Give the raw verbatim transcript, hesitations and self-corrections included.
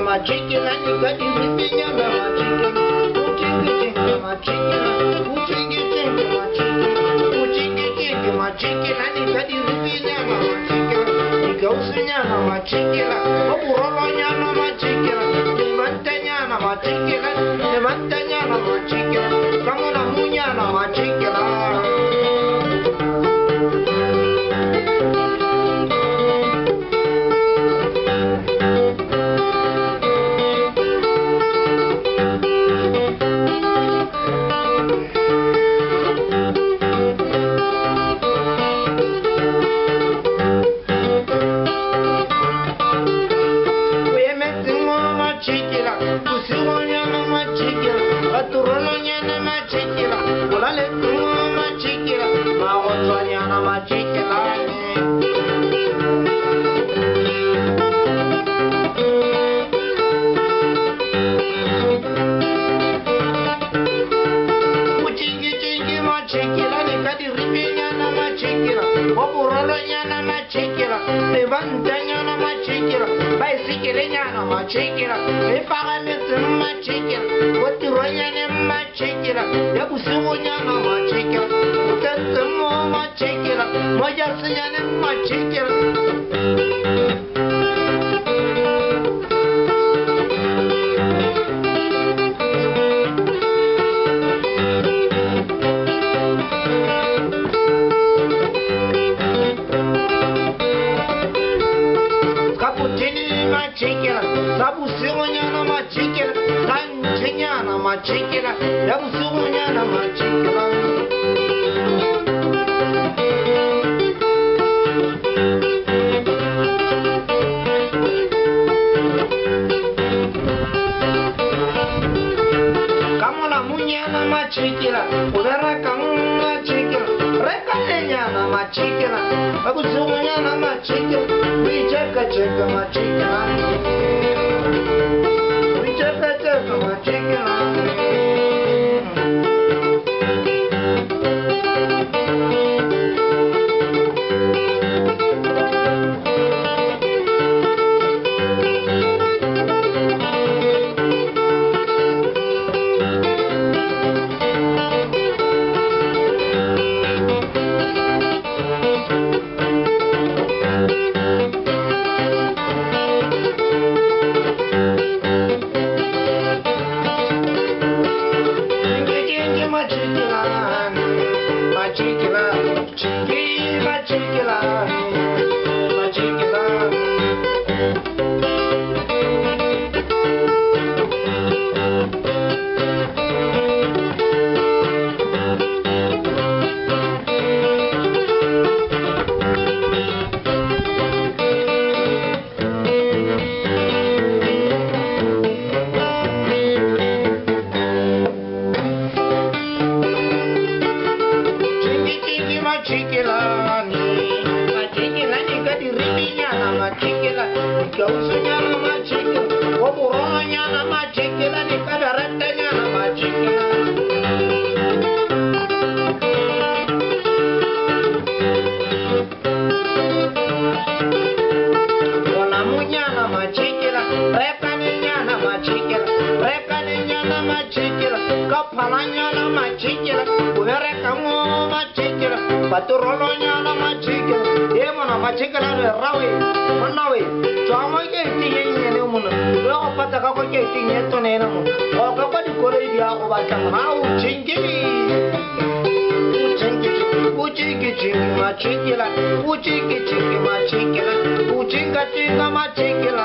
Machikila ni kadi ripinya na machikila. Uchingi chingi machikila. Uchingi chingi machikila. Uchingi chingi machikila ni kadi ripinya na machikila. Ni kausunya na machikila. Oburolo nyana machikila. Ni mantanya na machikila. Ni mantanya na machikila. Kamuna munya na machikila. Kuyemetsi ngo machikila, kusiwo nyana machikila, aturolo nyana machikila, kulale tungo machikila, mawotswa nyana machikila. Uchingi chingi machikila, ni kadi ripinya na machikila, oburolo nyana machikila, ni bantanya na machikila, baisikili nyana machikila, ni paramesi machikila, oturonyane machikila, ya busiku nyana machikila, utete mo machikila, moja sinyane machikila. Kaputini machikila, sabusiku nyana machikila, sanchinyana machikila, ya busiku nyana machikila. Kamona munyana machikila, kubereka machikila, reka enyana machikila, akusunyana machikila, wicheka cheka machikila, wicheka cheka machikila. Chingi chingi machikilani, machikilani kadi ripinyana machikila, kausunyana machikila, oburonyana machikilani, kaberetanyana machikila. Ola munyana machikila, rekani nyana machikila, rekani nyana machikila, kapala nyana machikila, kubereka ngo machikila, paturolo nyana machikila, emona machikila ne rawe, manawe, chama ke tinye nyene muna, loko pata kako ke tinye tonena muna, okako dikolo idi ako batanga, ha uchingi. Uchingi, uchingi, uchingi, machikila, uchingi, chingi, machikila, uchinga, chinga, machikila.